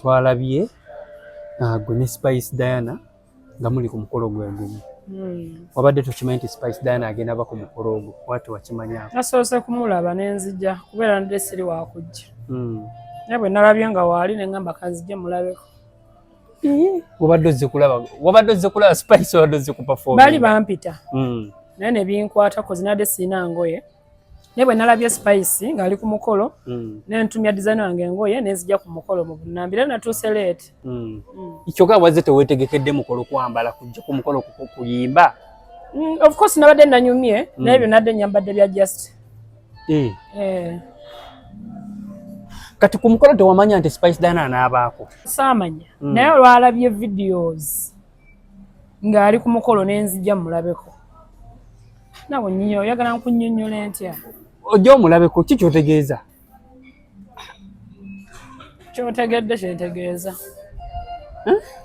Twalabye gwe ne Spice Diana nga muli ku mukolo gwe gumu. Wabadde tokimanyi nti Spice Diana agenda ba ku mukolo ogwo, oba tewakimanyaako? Nasoose kumulaba ne nzija kubeera ndde siri wakujja. Naye bwe nalabye nga waali ne ŋŋamba kanzije mulabeko. Wabadde ozze kulaba Spice, wabadde ozze ku performing? Baali bampita naye ne binkwata 'cause nadde sirina ngoye. Naye bwe nalabye Spice ng'ali ku mukolo ne ntumya designer wange engoye ne nzija ku mukolo mu bunnambi, era natuuse late. Kyokka wazze teweetegekedde mukolo kwambala, kujja ku mukolo kuyimba. Of course nabadde nanyumye, naye byo nadde nyambadde bya just. Eh. Kati ku mukolo tewamanya nti Spice Diana anaabaako? Saamanya, naye olwalabye videos ng'ali ku mukolo ne nzija mulabeko. Nawe nnyo oyagala nkunnyonnyola ntya? Ojja omulabeko, ki kyotegeeza? Kyotegedde kyentegeeza.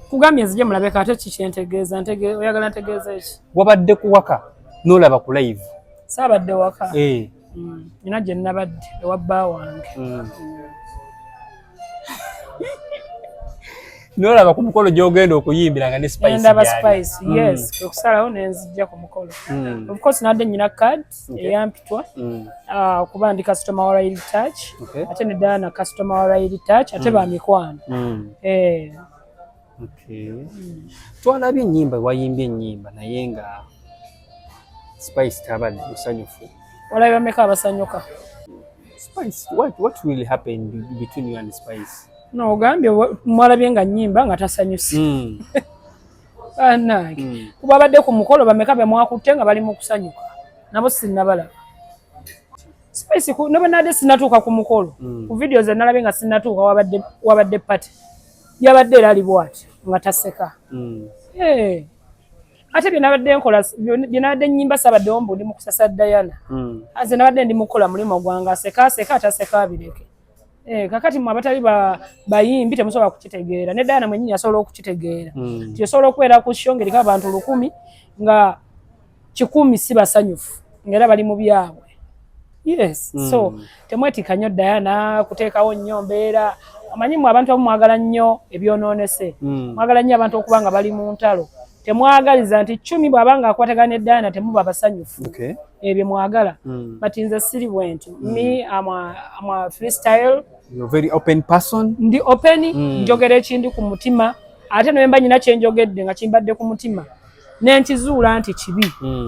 Kugambye nzije mulabeko, ate ki kyentegeeza? Oyagala ntegeeza eki? Wabadde ku waka n'olaba ku live? Saabadde waka. Eh. Nina gye nabadde ewa bba wange. N'olaba ku mukolo gy'ogenda okuyimbira nga ne Spice nendaba gy'ali. Spice, yes, kwe kusalawo nenzijja ku mukolo. Of course nadde nyina card eyampitwa, kuba ndi customer wa Riley Touch, ate ne Diana customer wa Riley Touch, ate ba mikwano. Eh. Okay. Twalabye ennyimba, wayimbye ennyimba naye nga Spice tabadde musanyufu. Walabye bameka abasanyuka? Spice, what really happened between you and Spice? No, ogambye mwalabye nga nnyimba nga tasanyuse. Bannange, kuba abadde ku mukolo bameka be mwakutte nga bali mu kusanyuka? Nabo sinnabalaba. Spice ne bwe nadde sinnatuuka ku mukolo, ku video ze nalabye nga sinnatuuka, wabadde party, yabadde era ali bw'ati nga taseka. Eh. Ate bye nabadde nkola, bye nabadde nnyimba, saabaddewo mbu ndi mu kusasa Diana. Nze nabadde ndi mu kukola mulimu gwange, aseka aseka, ataseka abireke. Eh, kakati mwe abatali bayimbi temusobola kukitegeera, ne Diana mwennyini asobola okukitegeera nti osobola okubeera ku show ng'eriko abantu 1000 nga 100 si basanyufu, ng'era bali mu byabwe. Yes. So temwetika nnyo Diana kuteekawo nnyo mbeera. Omanyi mwe abantu abamu mwagala nnyo ebyonoonese, mwagala nnyo abantu okuba nga bali mu ntalo, temwagaliza nti Cumi bw'aba nga akwatagana ne Diana temuba basanyufu. Ebyo mwagala, but nze siri bwentyo. Me, I'm a freestyle. You're a very open person. Ndi open, njogera ekindi ku mutima, ate ne mba nyina kyenjogedde nga kimbadde ku mutima nenkizuula nti kibi,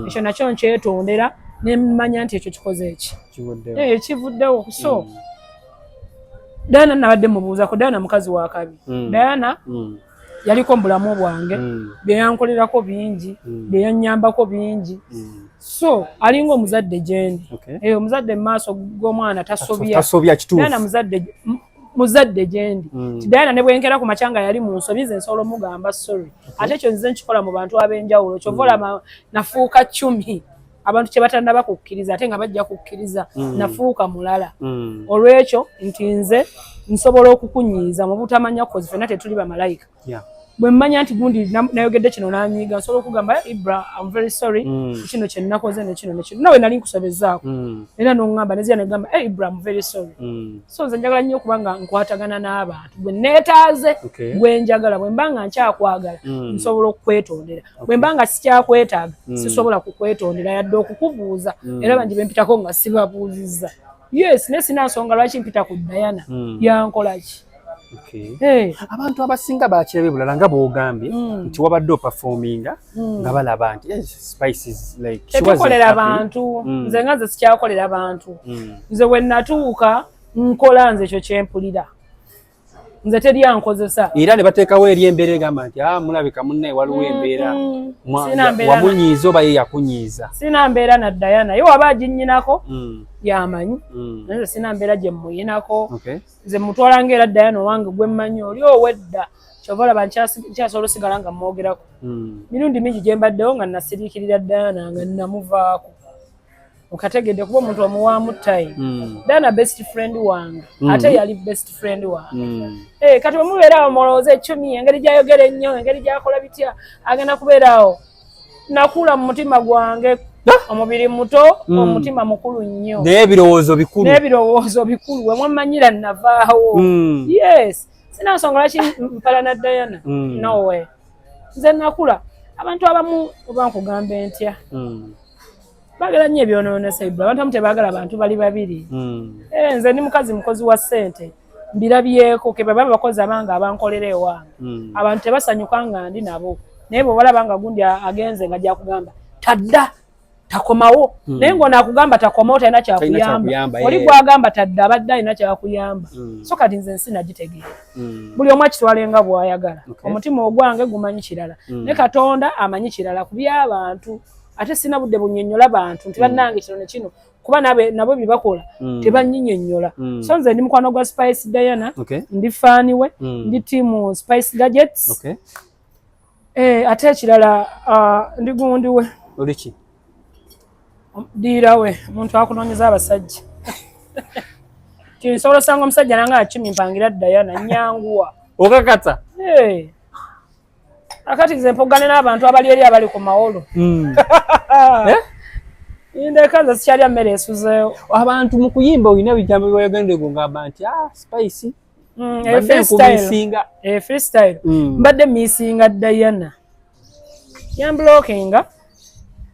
ekyo nakyo nkyetondera nemmanya nti ekyo kikoze eki. Kivuddewo. Eh, kivuddewo. So Diana nabadde mubuuzako. Diana mukazi wa kabi. Diana yaliko mu bulamu bwange, bye yankolerako bingi, bye yannyambako bingi, so alinga omuzadde gyendi. Eh, omuzadde mu maaso g'omwana tasobya. Tasobya, kituufu. Diana muzadde gyendi. Ti Diana ne bwenkera ku makya nga yali mu nsobi, nze nsobola omugamba sorry. Ate ekyo nze nkikola mu bantu ab'enjawulo. Kyova olaba nafuuka Cumi abantu kye batannaba kukkiriza, ate nga bajja kukkiriza. Nafuuka mulala olw'ekyo nti nze nsobola okukunyiiza mu butamanya, 'cause ffenna tetuli bamalayika. Bwe mmanya nti gundi nayogedde kino nanyiiga, nsobola okugamba, "Ibra, I'm very sorry, kino kye nakoze ne kino ne kino, nawe nali nkusobezaako." Era noŋŋamba nezira negamba, "Hey, Ibra, I'm very sorry." So nze njagala nnyo okuba nga nkwatagana n'abantu bwe neetaaze, gwe njagala. Bwe mba nga nkyakwagala, nsobola okukwetondera. Bwe mba nga sikyakwetaaga, sisobola kukwetondera yadde okukubuuza. Era bangi bempitako nga sibabuuzizza. Yes, naye sina nsonga lwaki mpita ku Diana. Yankola ki? Okay. Hey. Abantu abasinga bakirabe bulala nga bw'ogambye nti wabadde operforminga nga balaba nti, yes, Spice is like she wasn't Tetukolera happy. bantu. Nze nga nze sikyakolera bantu. Nze bwe natuuka nkola nze ekyo kyempulira, nze teri ankozesa. Era ne bateekawo eri embeera egamba nti, ah, mulabika munnaye waliwo embeera Sina mbeera wamunyiiza oba ye yakunyiiza. Sina mbeera na Diana. Ye waba aginnyinako, yamanyi. Naye nze sina mbeera gye mmuyinako. Nze mutwala ngaera Diana owange gwe mmanyi oli owedda. Kyova olaba nkyasobola osigala nga mwogerako. Mirundi mingi gye mbaddewo nga nasiriikirira Diana nga namuvaako, okategedde? Kuba omuntu omuwaamu time. Diana best friend wange, ate yali best friend wange. Eh, kati bwemubeera awo mulowooza Ecumi engeri gyayogera ennyo, engeri gyakola bitya, agenda kubeera awo. Nakula mu mutima gwange, omubiri muto, omutima mukulu nnyo. Naye ebirowoozo bikulu. N'ebirowoozo bikulu. Wemwamanyira navaawo. Yes. Sina nsonga lwaki mpalana Diana. No way. Nze nakula abantu abamu, oba nkugambe ntya, baagala nnyo ebyonoonesa. Ibula abantu abamu tebaagala bantu bali babiri. Eh, nze ndi mukazi mukozi wa ssente, mbirabyeko ke baba bakozi abange abankolera ewange. Abantu tebasanyuka nga ndi nabo, naye bwebalaba nga gundi agenze, nga jakugamba tadda, takomawo. Naye ng'ono akugamba takomawo talina Talina kyakuyamba. kyakuyamba, Oli gwagamba tadda abadde alina kyakuyamba. So kati nze nsi nagitegeera. Buli omu akitwale nga bw'ayagala. Omutima ogwange gumanyi kirala, ne Katonda amanyi kirala ku by'abantu. Ate sina budde bunnyonnyola bantu nti bannange kino ne kino, kuba nabo bye bakola tebannyinyonnyola. So nze ndi mukwano gwa Spice Diana. Ndi fan we. Ndi team Spice Gadgets. Eh, ate ekirala, ndi gundi we. Oli ki? Diira we omuntu akunoonyeza abasajja. Kinsobola osanga omusajja nange akimi mpangira Diana nyanguwa. Okakata? Eh. Akati nze mpogane n'abantu abali eri abali ku mawolo. Eh? Ndeka nze sikyalya mmere esuzeewo. Abantu mu kuyimba olina ebigambo byewayogedde ng'ogamba nti, ah, Spice Eh, mbadde freestyle. nkumisinga. Eh, freestyle. Mbadde missinga Diana. Yamblockinga.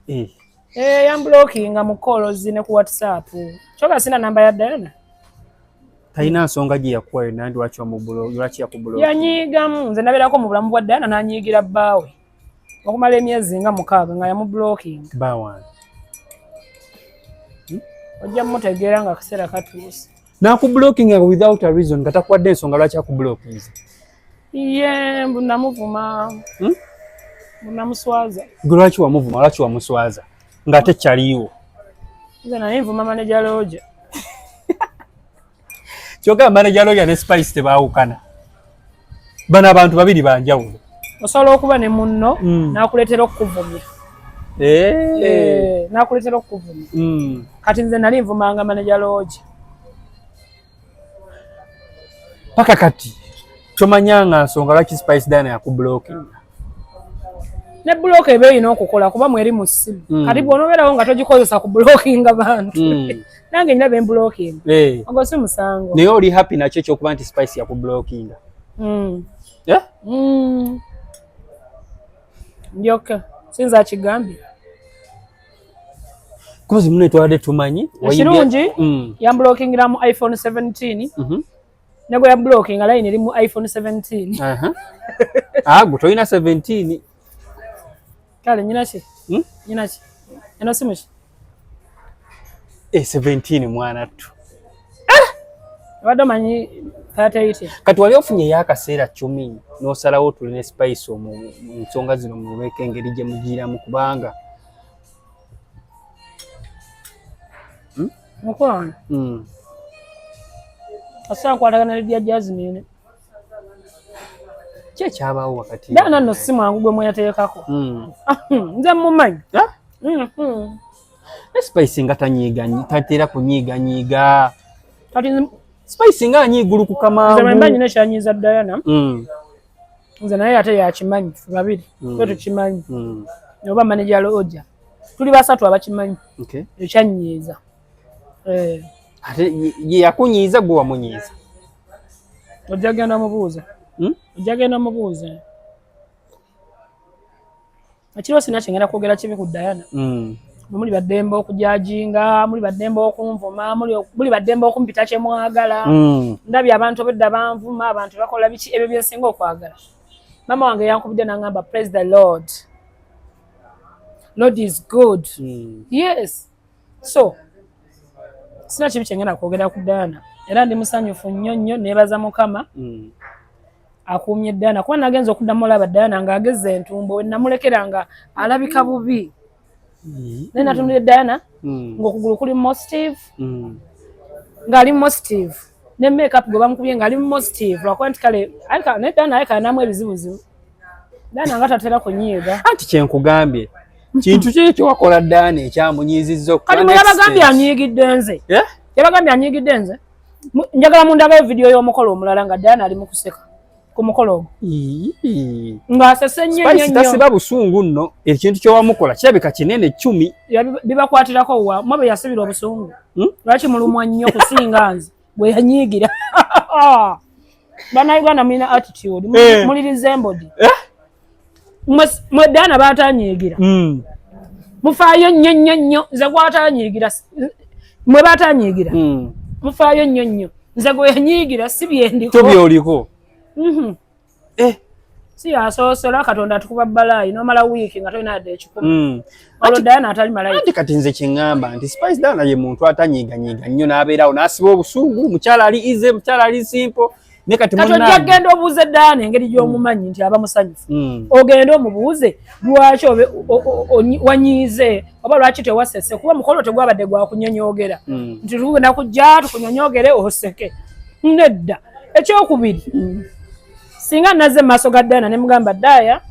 Eh, yamblockinga mu calls ne ku WhatsApp. Kyokka sina namba ya Diana. Talina nsonga gye yakuwa yonna nti lwaki yakublockinga? Yanyiigamu. Nze nabeerako mu bulamu bwa Diana n'anyiigira bbaawe. Okumala emyezi nga 6 nga yamublockinga. Bawange. Ojja mmutegeera nga akaseera katuuse. Nakublockinga without a reason, nga takuwadde ensonga lwaki akublockinze? Ye mbu namuvuma. Mbu namuswaza. Gwe lwaki wamuvuma? Lwaki wamuswaza ng'ate kyaliiwo? Nze naye nvuma manager Roger. Kyokka manager Roger ne Spice tebaawukana. Bano abantu babiri banjawulo. Osobola okuba ne munno n'akuleetera okukuvumya. Eh. Eh, n'akuleetera okukuvumya. Kati nze nali nvumanga manager Roger. Paka kati tomanyanga nsonga lwaki Spice Diana yakublockinga? Ne block eba erina okukola kuba mweri mu ssimu. Kati bw'onobeerawo nga togikozesa ku blockinga bantu, nange nina be mblockinga, ogwo si musango. Naye oli happy nakyo ekyokuba nti Spice yakublockinga? Mm. Eh? Ndyoka sinza akigambye. Kozi mune twabadde tumanyi Ekirungi, yamblockingira mu iPhone 17. Ne gwe yablockinga line eri mu iPhone 17. Aha. Ah, gwe tolina 17. Kale nyina ki? Hmm? Nyina ki? Eno simu ki? Eh, 17 mwana ttu. Obadde omanyi 38. Kati wali ofunye ey'akaseera 10 n'osalawo tuli ne Spice omwo mu nsonga zino, mubeeko engeri gye mugiiramu kubanga Mukwano, asobola nkwatagana ne Lydia Jasmine. Ki ekyabaawo wakati? Dana nno si mwangu gwe mweyateekako. Nze mumanyi. Ah? Mhm. Ne Spice nga tanyiiga, tatera kunyiiganyiiga. Kati Spice nga anyiigulukuka nze bwe mba mangu. nyina ekyanyiiza Diana, nze naye ate yakimanyi, ffe babiri twe tukimanyi. Oba manager Roger, tuli basatu abakimanyi. Ekyanyiiza. Eh, Ate ye yakunyiiza, gwe wamunyiiza? Ojja genda mubuuza. Ojja genda mubuuza. Ekiro sina kyengenda kwogera kibi ku Diana. Muli baddembe okujajinga, muli baddembe okunvuma, muli baddembe okumpita kye mwagala. Ndabye abantu obedda banvuma, abantu bakola biki, ebyo byensinga okwagala. Maama wange yankubidde n'angamba, "Praise the Lord, Lord is good." Yes, so sina kibi kyengenda kwogera ku Diana, era ndi musanyufu nnyo nnyo, neebaza Mukama akuumye Diana, kuba nagenza okuddamu olaba Diana ng'agezza entumbo, we namulekera nga alabika bubi, naye natunulira Diana ng'okugulu kuli positive, ng'ali positive, ne makeup gwe bamukubye ng'ali positive, lwakuba nti kale naye Diana aleka alinamu ebizibuzibu. Diana nga tatera kunyiiga. Anti kyenkugambye, kintu ki ekyewakola Diana ekyamunyiizizza? Kati mwe yabagambye anyiigidde nze? Eh? Yabagambye anyiigidde nze? Njagala mundagayo vidiyo y'omukolo omulala nga Diana ali mu kuseka ku mukolo ogwo, Ii. ng'asese nnyo nnyo Spice nnyo. Tasiba busungu nno, ekintu kyewamukola kirabika kinene 10. Bibakwatirako wa mwe be yasibira obusungu? Hmm? Lwaki mulumwa nnyo kusinga nze bwe yanyiigira? Bannayuganda mulina attitude, muli resembled. Mwe Diana batanyiigira. Mufaayo nnyo nnyo nnyo. Nze gwatanyiigira, mwe batanyiigira. Mufaayo nnyo nnyo. Nze gwe yanyiigira si byendiko. Tobyoliko. Si yasoosola Katonda atukuba balaayi n'omala wiiki nga tolina yadde 1. Olwo Diana atali malayika. Anti kati nze kyeŋŋamba nti Spice Diana ye muntu atanyiiganyiiga nnyo n'abeerawo n'asiba obusungu, mukyala ali easy, mukyala ali simple. Ne kati Kati ojja kugenda obuuze Diana engeri gy'omumanyi nti aba musanyufu. Ogende omubuuze lwaki wanyiize oba lwaki tewasese, kuba mukolo tegwabadde gwa kunyonyoogera. Nti tugenda kujja tukunyonyoogere oseke. Nedda. Ekyokubiri, singa nazze mu maaso ga Diana ne mugamba Diana,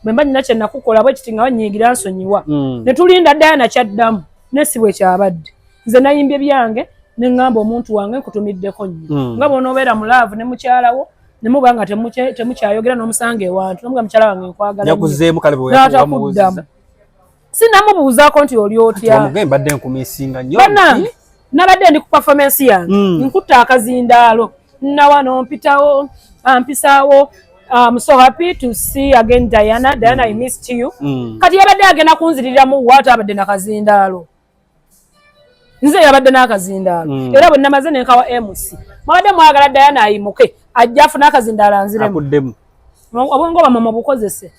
bwe mba nina kye nakukola bwe kiti nga wanyiigira nsonyiwa. Ne tulinda Diana kyaddamu, ne si bwe kyabadde. Nze nayimbye byange ne ŋŋamba omuntu wange nkutumiddeko nnyo. Nga bw'onoobeera mu love ne mukyala wo, ne muba nga temukyayogera n'omusanga ewantu, n'omugamba mukyala wange nkwagala nnyo. Yakuzeemu kale bwe N'atakuddamu. Sinamubuuzaako nti oli otya. Omugambe mbadde nkumisinga nnyo. Bannange, nabadde ndi ku performance yange. Nkutta akazindaalo. Nawano mpitawo, ampisaawo. I'm so happy to see again Diana. Diana, I missed you. Kati yabadde agenda kunziriramu waate abadde nakazindaalo. Nze yabadde n'akazindaalo. Era bwe namaze ne nkawa MC. Mwabadde mwagala Diana ayimuke ajja afune akazindaalo anziremu. Akuddemu. Obwongo bwammwe mubukozese.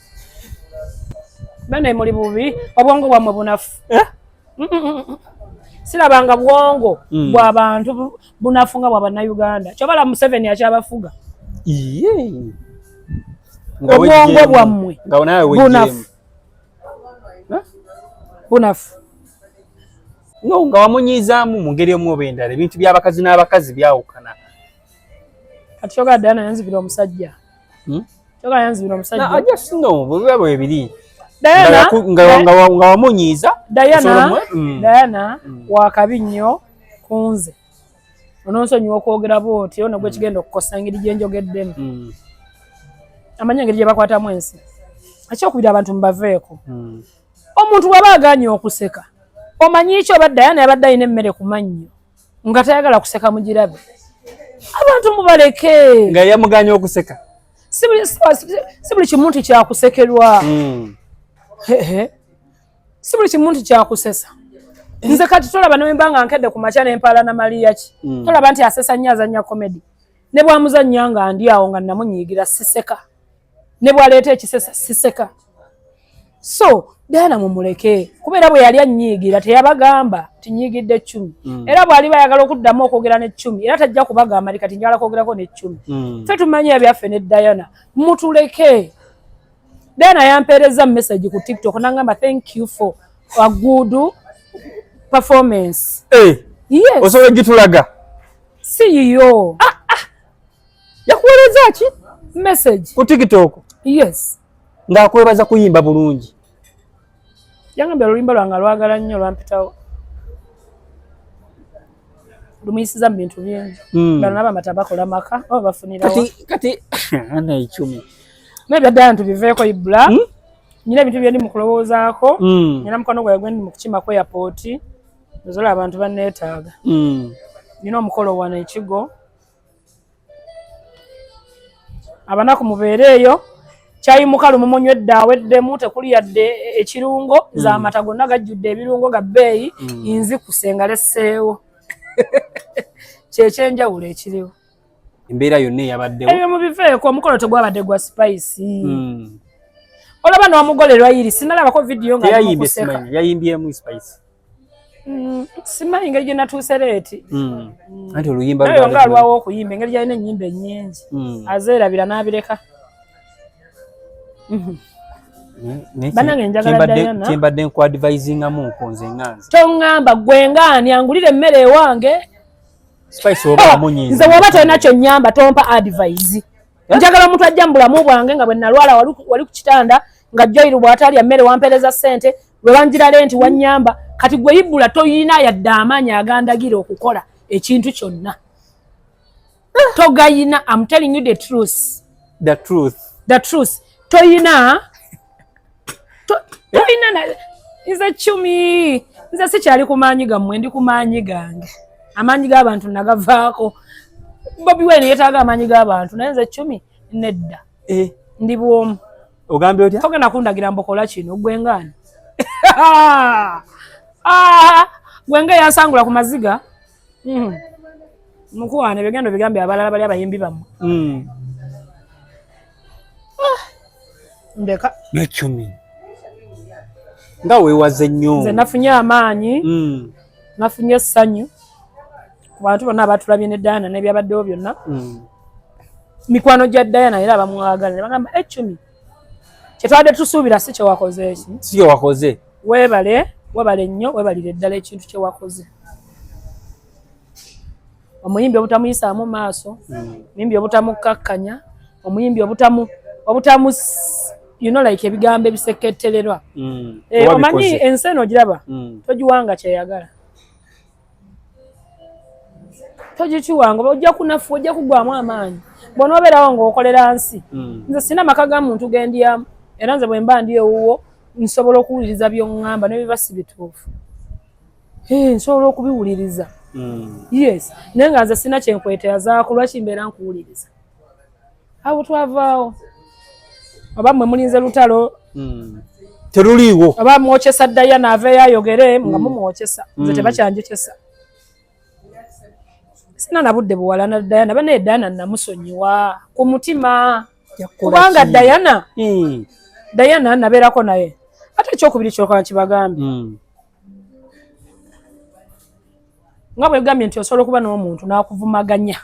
Bane muli bubi, obwongo bwammwe bunafu. Sirabanga bwongo bw'abantu bunafu nga bwa Bannayuganda. Kyobala Museveni akyabafuga. Obwongo bwammwe bunafu. Bunafu. No, nga wamunyiizaamu mu ngeri emu oba endala, ebintu by'abakazi n'abakazi byawukana. Kati kyogala Diana yanzibira omusajja. Kyogala yanzibira omusajja. I just know, bwe biba bwe biri. Diana, nga wamunyiiza. Diana wakabi nnyo ku nze. Ononsonyiwa okwogera bw'otyo nogwe kigenda okukosa engeri gye njogeddemu. Amanyi engeri gye bakwatamu ensi. Ekyokubiri abantu mubaveeko. Omuntu bw'aba agaanye okuseka, omanyi ki oba Diana yabadde alina emmere ku mannyo nga tayagala kuseka mugirabe. Abantu mubaleke. Nga yamuganye okuseka. Si buli kimu nti kyakusekerwa. Si buli kimu nti kyakusesa. Nze kati tolaba ne bwe nga nkedde ku makya n'empaala na Maria ki. Tolaba nti asesa nnyo azannya comedy. Ne bw'amuzannya nga ndi awo nga namunyiigira siseka. Ne bw'aleeta ekisesa siseka. So Diana mumuleke kubeera bwe yali annyiigira teyabagamba nti nyiigidde Ccumi. Era bw'aliba ayagala okuddamu okwogera ne Ccumi era tajja kubagamba nti kati njagala kwogerako ne Ccumi. Ffe tumanyi ebyaffe ne Diana, mutuleke. Diana yampeereza message ku TikTok n'angamba thank you for a good performance. Yes. Osobola ogitulaga? Si yiyo. Yakuweereza ki? Message. Ku TikTok? Yes. Ng'akwebaza kuyimba bulungi. Yangambye oluyimba lwange alwagala nnyo lwampitawo. Lumuyisiza mu bintu bingi. Bano n'abamata bakola maka oba bafunirawo. Kati ana 10. N'ebya Diana tubiveeko Ibra. Nina ebintu bye ndi mu kulowoozaako. Nina mukwano gwange gwe ndi mu kukima ku airport. Nzola abantu banneetaaga. Nina omukolo wano ekigo. Abanaku mubeere eyo. Kyayi mukalu mumunywedde aweddemu tekuli yadde ekirungo. Nze amata gonna gajjudde ebirungo ga bbeeyi. Nzikuse nga lesseewo. Kyekyenjawulo ekiriwo. Embeera yonna eyabaddewo. Ebyo mubiveeko, omukolo tegwabadde gwa Spice. Olaba n'omugole Lwayiri sinalabako vidiyo nga ali mu kuseka. Yayimbyemu Spice. Simanyi engeri gye natuuse late. Anti oluyimba Naye nga alwawo okuyimba engeri gy'alina ennyimba ennyingi. Azeerabira n'abireka. Bannange njagala Diana. Kyembadde nkuadvisingamu nko nze nga nze. Toŋŋamba ggwe nga ani angulire emmere ewange. Spice oba wamunyiiza. Nze bw'oba tolina ky'onnyamba tompa advice. Njagala omuntu ajja mu bulamu bwange nga bwe nalwala wali ku kitanda nga Joyiro bw'atalya mmere wampeereza ssente lwe banjira renti wannyamba. Kati gwe Ibula toyina yadde amaanyi agandagira okukola ekintu kyonna. Togayina. I'm telling you the truth. The truth. The truth. Toyina. Toyina na nze Chumi. Nze sikyali ku maanyi gammwe, ndi ku maanyi gange. Amaanyi g'abantu nagavaako. Bobi Wine yeetaaga amaanyi g'abantu, naye nze Cumi nedda. Eh. Ndi bwomu. Ogambye otya? Togenda kundagira mbukola kino, gwe ngaani? Ah, gwe nga yansangula ku maziga. Mukuwaana ebigendo bigambe abalala bali abayimbi bammwe. Ah, ndeka. Necumi nga weewaze nnyo. Nze nafunye amaanyi, nafunye essanyu ku bantu bonna abatulabye ne Diana n'ebyabaddewo byonna. Mikwano gya Diana era abamwagala ne bagamba, "Ecumi, kyetwabadde tusuubira si kyewakoze eki." Si kyewakoze. Weebale, weebale nnyo, weebalire ddala ekintu kyewakoze. Omuyimbi obutamuyisaamu maaso, omuyimbi obutamukkakkanya, omuyimbi obutamu like ebigambo ebisekettererwa. Eh, omanyi ensi eno ogiraba, togiwanga kyeyagala, togikiwanga, ojja kunafu, ojja kugwamu amaanyi bw'onoobeerawo ng'okolera nsi. Nze sina maka ga muntu gendyamu, era nze bwe mba ndi ewuwo nsobola okuwuliriza by'oŋŋamba ne biba si bituufu. Eh, nsobola okubiwuliriza. Yes, naye nga nze sina kyenkweteyazaako, lwaki mbeera nkuwuliriza? Awo twavaawo. Oba mmwe mulinze lutalo? Teruliiwo. Oba mwokyesa Dayana aveeyo ayogere nga mumwokyesa? Nze tebakyanjokyesa, sina na budde buwalana Dayana. Banaye Dayana namusonyiwa ku mutima, kubanga Dayana, Dayana nabeerako naye. Ate ekyokubiri kyoka nkibagambe, nga bwegambye nti osobola okuba n'omuntu n'akuvumaganya,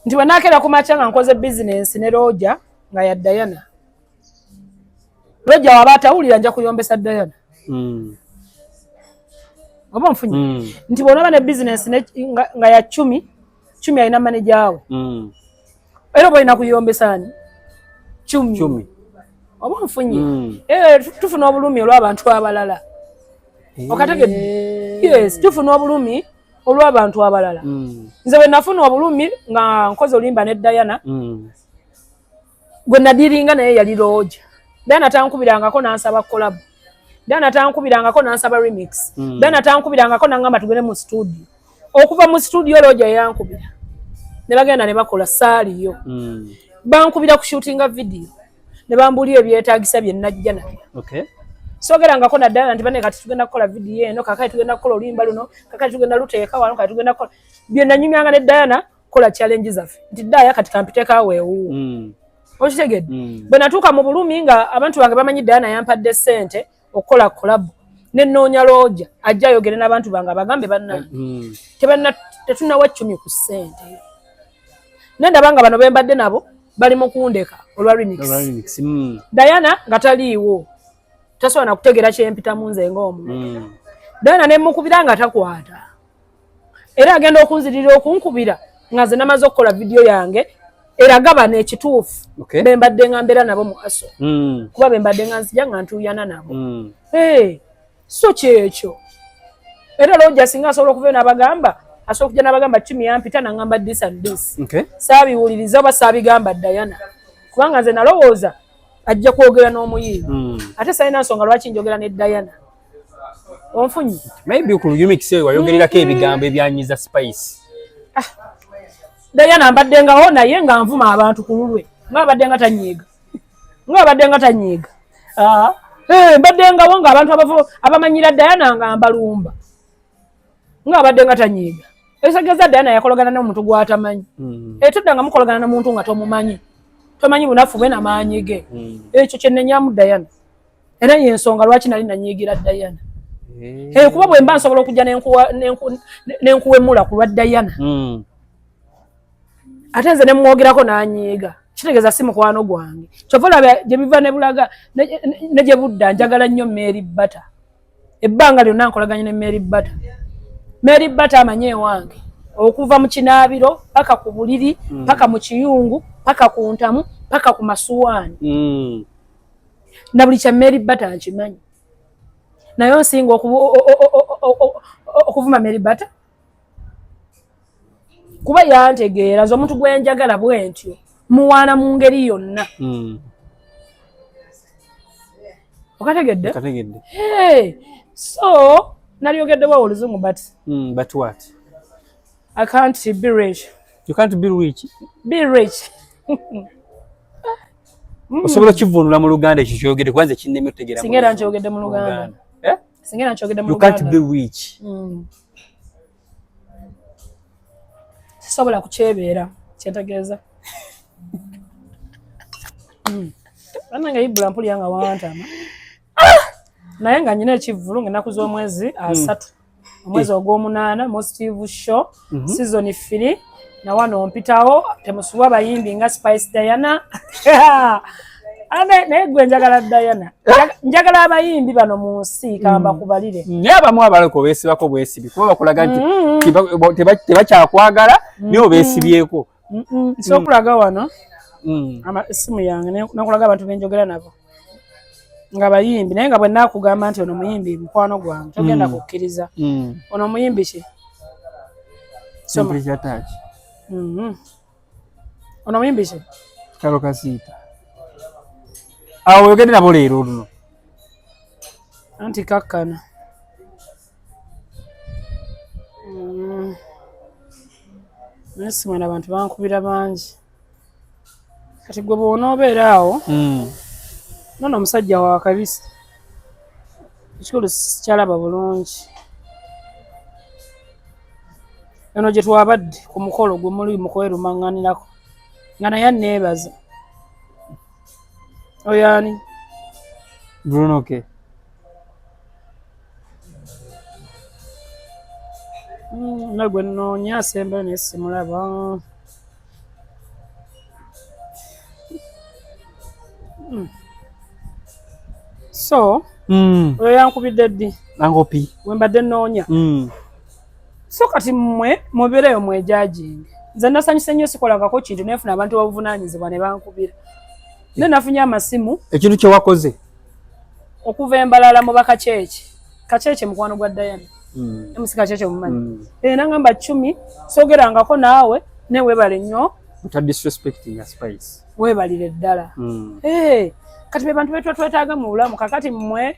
nti bwe nakeera ku makya nga nkoze bizinensi ne Roger nga ya Dayana, Roger waba atawulira nja kuyombesa Dayana. Oba onfunye? Nti bw'onoba ne bizinensi nga ya Cumi, Cumi alina maneja we, era oba olina kuyombesa ani? Cumi. Cumi. Oba onfunye? Eh, tufuna obulumi olw'abantu abalala, okategedde? Yes, tufuna obulumi olw'abantu abalala. Nze bwe nafuna obulumi nga nkoze oluyimba ne Diana, gwe nadiringa naye yali Roger. Diana tankubirangako nansaba collab, Diana tankubirangako nansaba remix, Diana tankubirangako nangamba tugende mu studio. Okuva mu studio Roger yankubira ne bagenda ne bakola, saaliyo. Bankubira ku shootinga video ne bambuulira ebyetaagisa bye najja nabyo. Sogerangako na Diana nti, "Bane, kati tugenda kukola video eno, kakati tugenda kukola oluyimba luno, kakati tugenda luteeka wano, kati tugenda kukola bye." Nanyumyanga ne Diana kola challenge zaffe nti, "Daya, kati kampiteeko awo ewuwo." Okitegedde? Bwe natuuka mu bulumi nga abantu bange bamanyi Diana yampadde ssente okukola collab, nenoonya Roger ajja ayogere n'abantu bange abagambe, "Bannange, tetunawa Cumi ku ssente." Nendaba nga bano bembadde nabo bali mu kundeka olwa remix. Olwa remix. Diana nga taliiwo, tasobola nakutegeera kyempitamu nze ng'omuntu. Diana nemukubira nga takwata, era agenda okunzirira okunkubira nga nze namaze okukola vidiyo yange eraga bano ekituufu bembadde nga mbeera nabo mu aso, kuba bembadde nga nzija nga ntuuyana nabo. Hey, so kyekyo. Era Roger singa asobola okuvayo n'abagamba, asobola okujja n'abagamba, "Cumi yampita nangamba this and this." Saabiwuliriza oba saabigamba Diana, kubanga nze nalowooza ajja kwogera n'omuyimbi, ate salina nsonga lwaki njogera ne Diana. Onfunye? Maybe ku remix eyo wayogererako ebigambo ebyanyiza Spice. Diana mbadde ngawo naye nga nvuma abantu ku lulwe, nga abadde nga tanyiiga, nga abadde nga tanyiiga. Ah. Eh, mbadde ngawo nga abantu abamanyira Diana nga mbalumba, nga abadde nga tanyiiga. Ekitegeeza Diana yakolagana n'omuntu gw'atamanyi. Etudda nga mukolagana n'omuntu nga tomumanyi, tomanyi bunafu bwe namaanyi ge. Ekyo kyenenyamu Diana, era yensonga lwaki nali nanyiigira Diana. Eh, kuba bwe mba nsobola okujja nenkuwemula ku lwa Diana, ate nze nemwogerako n'anyiiga, kitegeeza si mukwano gwange. Kyova olaba gye biva ne bulaga ne gye budda, njagala nnyo Mary Bata. Ebbanga lyonna nkolaganye ne Mary Bata. Mary Bata amanyi ewange okuva mu kinaabiro paka ku buliri, paka mu kiyungu, paka ku ntamu, paka ku masuwaani, na buli kya Mary Bata nkimanyi. Naye onsinga okuvuma Mary Bata, kuba yantegeera. Nze omuntu gwe njagala bwe ntyo muwaana mu ngeri yonna. Okategedde? Kategedde. Hey, so nalyogeddewo oluzungu, but But what? I can't be rich. You can't be rich. Be rich. Osobola okivvuunula mu Luganda ekyo ky'oyogedde kuba nze kinnemye okutegeera. Singa era nkyogedde mu Luganda. Eh? Singa era nkyogedde mu You can't Luganda. be rich. Sisobola kukyebeera kyentegeeza. Bannange Ibula mpulira nga wantama. Naye nga nnyina ekivvulu ng'ennaku z'omwezi 3. Omwezi ogw'omunaana Positive Show season 3 na wano mpitawo temusubwa bayimbi nga Spice Diana. Ane naye gwe njagala Diana. Njagala abayimbi bano mu nsi kamba kubalire. Naye abamu abaleko beesibako bwesibi kuba bakulaga nti tebakyakwagala naye obeesibyeko. Nsobola okulaga wano essimu yange n'okulaga abantu be njogera nabo nga bayimbi naye nga bwe naakugamba nti ono muyimbi mukwano gwange togenda kukkiriza. Ono muyimbi ki? Soma. Temperature touch. Ono muyimbi ki? Kalo Kasiita. Awo oyogedde nabo leero luno. Anti kakkana. Naye simwana abantu bankubira bangi. Kati gwe bw'onoobeera awo nono omusajja wa kabisa. Ekikulu sikyalaba bulungi. Eno gye twabadde ku mukolo gwe muli mu kwerumaŋŋanirako nga naye anneebaza. Oyo ani? Bruno K. Nga gwe nnoonya asembayo naye simulaba. So oyo yankubidde ddi? Angopi. Gwe mbadde nnoonya. So kati mmwe mubeereyo mwejajinge. Nze nasanyuse nnyo sikolangako kintu nenfuna abantu ababuvunaanyizibwa ne bankubira. Naye nafunye amasimu. Ekintu kye wakoze? Okuva embalala mu Bakakyekye. Kakyekye mukwano gwa Diana. MC Kakyekye mumanyi. Nangamba Chumi soogerangako naawe ne weebale nnyo. Buta disrespecting Spice. Weebalire ddala. Kati be bantu betuba twetaaga mu bulamu kakati mmwe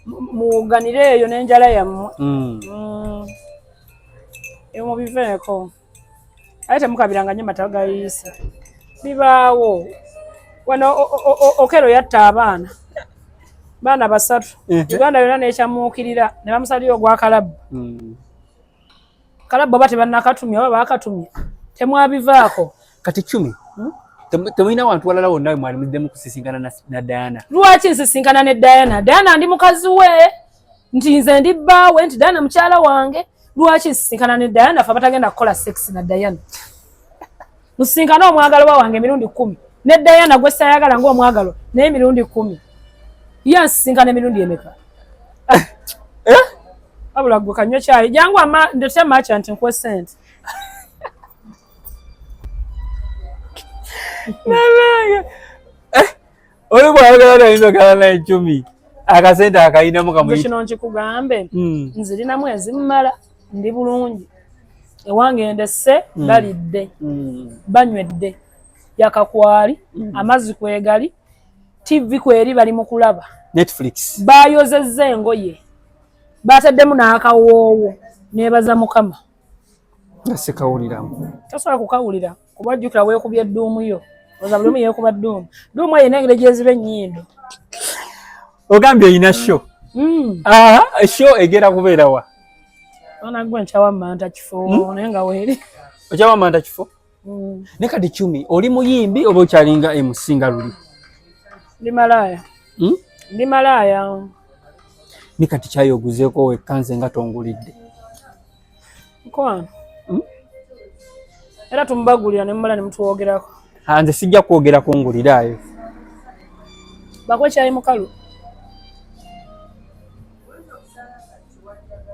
muwuganire eyo n'enjala yammwe. Ebyo mubiveeko. Ate temukabiranga nnyo mata gayiise. Bibaawo. Wano Okello yatta abaana. Baana 3. Uganda yonna n'ekyamuukirira ne bamusalira ogwa Kalabba. Kalabba oba tebannakatumya oba baakatumya temwabivaako. Kati Chumi, temulina wantu walala wonna mwali muddemu kusisinkana na Diana? Lwaki nsisinkana ne Diana? Diana ndi mukazi we, nti nze ndi bbaawe, nti Diana mukyala wange. Lwaki nsisinkana ne Diana? Ffe abatagenda kukola sex na Diana. Musinkane omwagalwa wange emirundi 10. Ne Diana gwe sayagala ng'omwagalwa naye emirundi 10. Ye ansisinkana emirundi emeka? Wabula gwe kanywa kyayi. Jangu ndetya macha nti nkuwe ssente. Oli bw'ayogera ayinza okugala naye Chumi. Akasente akayinamu kamuyita. Kino nkikugambe. Nzirinamu ezimmala ndi bulungi. Ewange ndesse balidde. Banywedde. Yakakwali, amazzi kwegali, TV kweri bali mu kulaba. Netflix. Bayozezza engoye. Bataddemu n'akawoowo. Neebaza Mukama. Nga sikawuliramu. Tosobola kukawulira kuba ojjukira weekubye edduumu yo. Oza buli omu yeekuba dduumu. Dduumu eyo n'engeri gy'eziba ennyindo. Ogambye oyina show. Show egenda kubeera wa? Mwana gwe nkyawa manta kifo naye nga weeri. Okyawa manta kifo? Ne kati Chumi oli muyimbi oba okyalinga MC nga luli? Ndi malaaya. Ndi malaaya. Ne kati kyayi oguzeeko wekka nze nga tongulidde. Mukwano. Era tumubagulira ne mumala ne mutwogerako. Nze sijja kwogerako nguliraayo. Bakwe kyayi mukalu.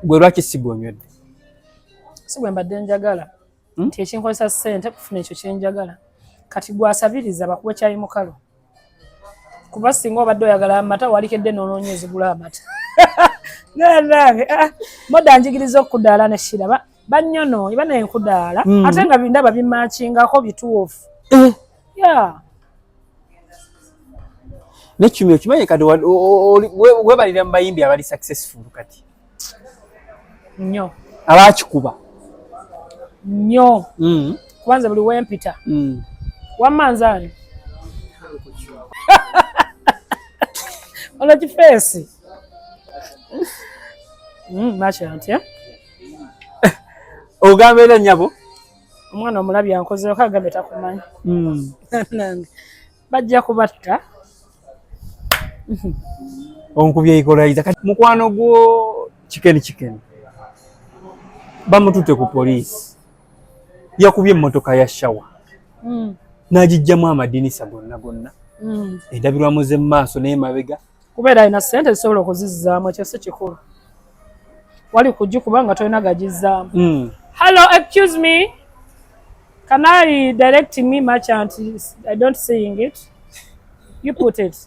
Gwe lwaki si gw'onywedde? Si gwe mbadde njagala. Nti ekinkozesa ssente kufuna ekyo kye njagala. Kati gw'asabiriza bakuwe kyayi mukalu. Kuba singa obadde oyagala amata walikedde n'onoonya ezigula amata. Nange, moda njigiriza okudaala ne Shira. Bannyono, banaye nkudaala. Ate nga bindaba bimaakingako bituufu. Yeah. Ne Chumi okimanyi kati weebalira mu bayimbi abali successful kati. Nnyo. Abaakikuba. Nnyo. Kubanza buli wempita. Wamma nzaani? Olwo kifeesi. Merchant, eh? Ogamba era nnyabo? Omwana omulabi ankozeeko agambye takumanyi. Nange bajja kubatta. Onkubye equalizer. Kati mukwano gwo Chicken Chicken bamututte ku poliisi, yakubye emmotoka ya Shawa n'agijjamu amadinisa gonna gonna, endabirwamu z'emmaaso n'emabega. Kubeera alina ssente zisobola okuzizzaamu, ekyo si kikulu. Wali kugikuba nga tolina gagizzaamu. Hello, excuse me. Can I direct me merchant? I don't seeing it. You put it.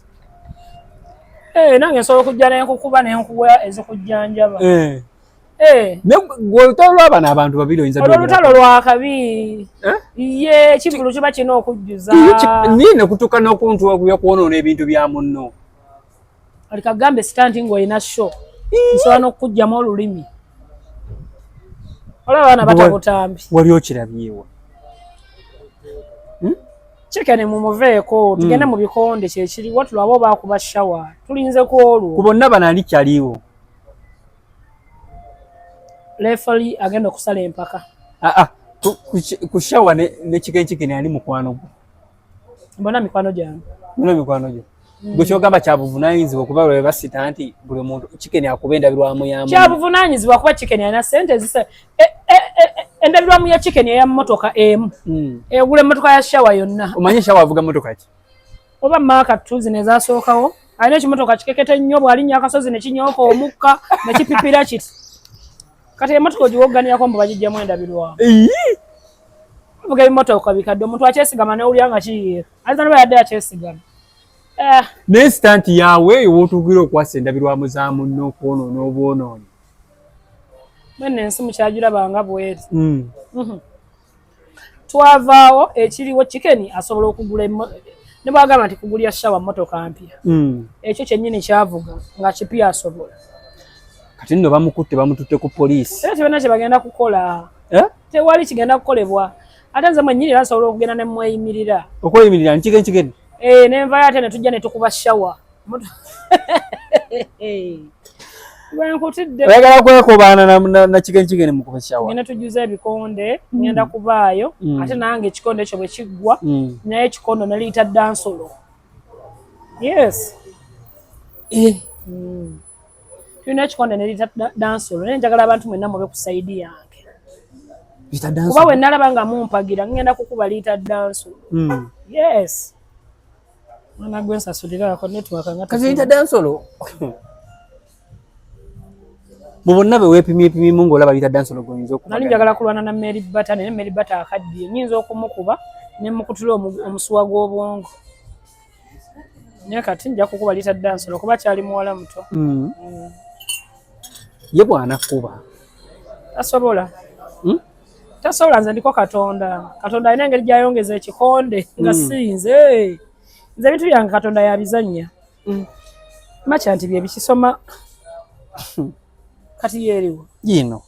Eh, nange nsobola okujja nenkukuba nenkuwa ezikujjanjaba. Eh. Ne gwe olutalo lw'abano abantu babiri oyinza Olwo olutalo lwa kabi. Eh? Ye ekivvulu kiba kirina okujjuza. Niine kutuuka n'okuntuwa kwonoona ebintu bya munno. Ali kagambe stunt ng'olina show. Nsobola n'okukuggyamu olulimi. Olaba abaana bata butambi. Wali okirabyewa? Chicken mumuveeko, tugende mu bikonde kyekiriwo tulabe oba akuba Shawa. Tulinze ku olwo. Ku bonna bano ani kyaliwo? Referee agenda okusala empaka. Ah ah, ku Shawa ne Chicken Chicken ani mukwano gwo? Mbona mikwano gyange. Mbona mikwano gyo. Gwe kyogamba kyabuvunaanyizibwa okuba lwe basita nti buli muntu Chicken akuba endabirwamu ya munne. Kyabuvunaanyizibwa kuba Chicken alina ssente ezisa endabirwamu ya Chicken eya mmotoka emu. Egula emmotoka ya Shawa yonna. Omanyi Shawa avuga mmotoka ki? Oba Mark 2 zino ezasookawo. Alina ekimotoka kikekete nnyo bw'alinnya akasozi ne kinyooka omukka ne kipipira kiti. Kati emmotoka ogiwogganirako mbu bagigyamu endabirwamu. Avuga ebimotoka bikadde omuntu akyesigama n'owulira nga kiyiika. Ayinza noba yadde akyesigama. Naye stunt yaawe eyo w'otuukira okwasa endabirwamu za munno okwonoona obwonoonyi. Mwena ensi mukyagiraba nga bweri. Twavaawo ekiriwo Chicken asobola okugula ne bw'agamba nti kugulya Shawa mmotoka mpya. Ekyo kyennyini kyavuga nga kipya asobola. Kati nno bamukutte bamututte ku poliisi. Era tebalina kye bagenda kukola. Eh? Tewali kigenda kukolebwa. Ate nze mwennyini era nsobola okugenda ne mweyimirira. Okweyimirira nti Chicken Chicken? Eh, ne nvayo ate ne tujja ne tukuba Shawa. Bwe nkutidde. Oyagala kwekobaana na Chicken Chicken mukuba Shawa. Ngenda tujjuza ebikonde, ngenda kubaayo, ate nange ekikonde ekyo bwe kiggwa, naye ekikondo ne liyita dansolo. Yes. Tulina ekikonde ne liyita dansolo, naye njagala abantu mwenna mube ku side yange. Kuba bwe nalaba nga mumpagira, ngenda kukuba liyita dansolo. Yes. Mwana gwe nsasulirako network nga Kati liyita dansolo. Mu bonna be weepimyepimyemu ng'olaba liyita dansolo gw'oyinza okuba. Nali njagala kulwana na Mary Bata, naye Mary Bata akaddiye. Nnyinza okumukuba ne mukutula omusuwa gw'obwongo. Naye kati nja kukuba liyita dansolo kuba kyali muwala muto. Ye bw'anakuba. Tasobola. Tasobola, nze ndiko Katonda. Katonda alina engeri gy'ayongeza ekikonde nga si nze. Nze ebintu byange Katonda yabizannya. Makya nti bye bikisoma. Kati yeeriwo. Yino.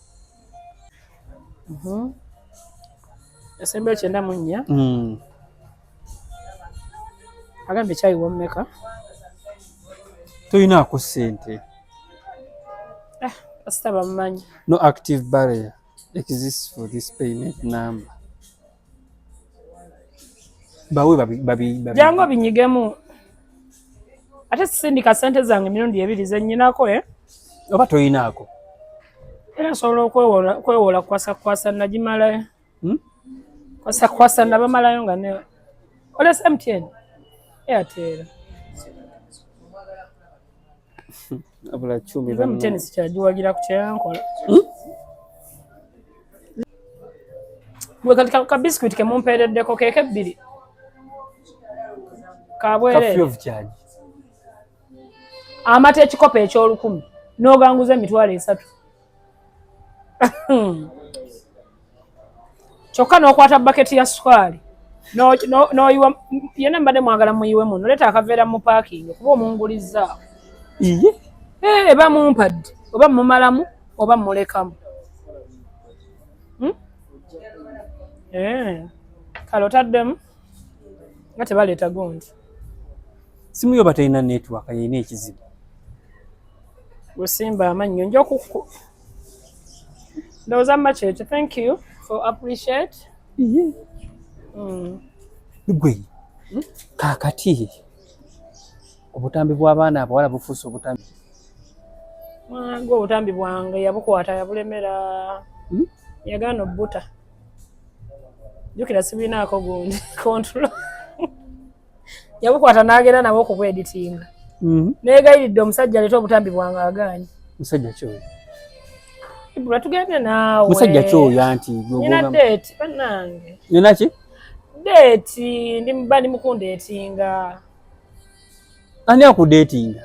Esembe 94. Agambye kyayiwa mmeka? Toyinaako ssente. Kasita bamumanyi. No active barrier exists for this payment number. Bawe babi babi babi. Jangu obinyigemu. Ate sisindika ssente zange emirundi ebiri ze nnyinako, eh? Oba toyinaako. Era nsobola okwewola kwasa kwasa nagimalayo. Kwasa kwasa nabamalayo nga ne olese MTN. Airtel. Abula chumi Nze MTN sikyagiwagira ku kyeyankola. Gwe kati ka biscuit ke mumpeereddeko keeke ebbiri. Ka bwereere. Ka free of charge. Amata ekikopo eky'olukumi n'oganguza 300,000. Kyokka n'okwata baketi ya sukaali n'oyiwa yenna mbadde mwagala muyiwe muno leeta akaveera mu parking kuba omungulizzaawo. Iye. Bamumpadde oba mumalamu oba mulekamu. Kale otaddemu nga tebaleeta gundi. Simu yo batalina network, yeyina ekizibu. Gusimba amannyo nja okuku ndowooza mma kyekyo. Thank you for appreciate. Gwe kaakati obutambi bw'abaana abawala bufuuse obutambi. Mwana gwe, obutambi bwange yabukwata yabulemera. Yagaana obbuta. Jjukira sibinaako gundi control. Yabukwata n'agenda nabwo okubweditinga. Neegayiridde omusajja aleete obutambi bwange, agaanye. Musajja kyoyo? Ibula, tugende naawe. Musajja kyoyo anti? Nina date, bannange. Nina ki? Date, ndi mba ndi mukundeetinga. Ani akudeetinga?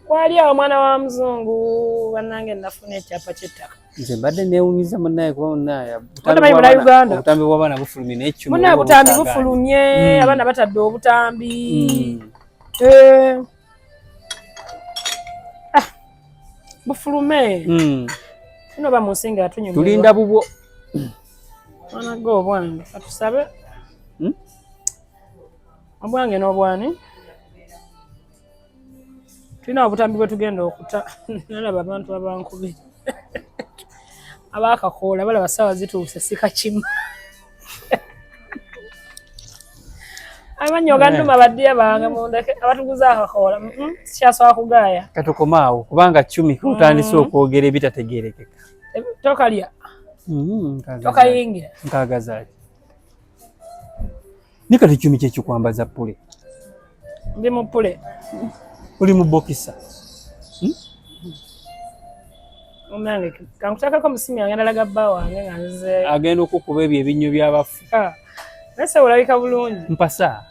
Wali awo omwana wa muzungu, bannange, nafuna ekyapa ky'ettaka. Nze mbadde neewunyiza munnaye, kuba munnaye Otamanyi muna Uganda? Obutambi bw'abaana bufulumye naye Chumi. Munnaye, obutambi bufulumye. Abaana batadde obutambi. Eh. Ah, bufulume. Tuno ba mu nsi nga atunyumirwa. Tulinda bubwo. Mwana gwe, obwange katusabe. Obwange n'obwani, tulina obutambi bwe tugenda okuta. Nalaba abantu abankubiri abakakoola balaba saawa zituuse, sikakima amannyo gannuma. Baddiya bange mundeke, abatuguza akakoola, sikyasobola kugaaya. Katukomaawo kubanga Chumi otandise okwogera ebitategeerekeka. Tokalya. Tokayingira. Nkagazaaki ne kati Chumi kyekikwambaza pule? Ndi mu pule. Oli mu boxer. Munange, kankuteekako musimu yange, ndalaga bba wange nga nzizeeyo. Agenda okukuba ebyo ebinnyo by'abafu. Ah, naye se olabika bulungi. Mpasa.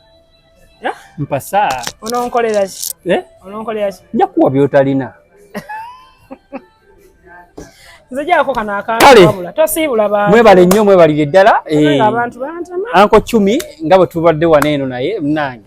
Ya? Mpasa. Ononkolera ki? Eh? Ononkolera ki? Nja kuwa by'otalina. Nze gyako kano akantu. Kale. Wabula tosiibula bantu. Mwebale nnyo, mwebalire ddala. Kubanga abantu bantama. Uncle Chumi, nga bwe tubadde wano eno naye munange.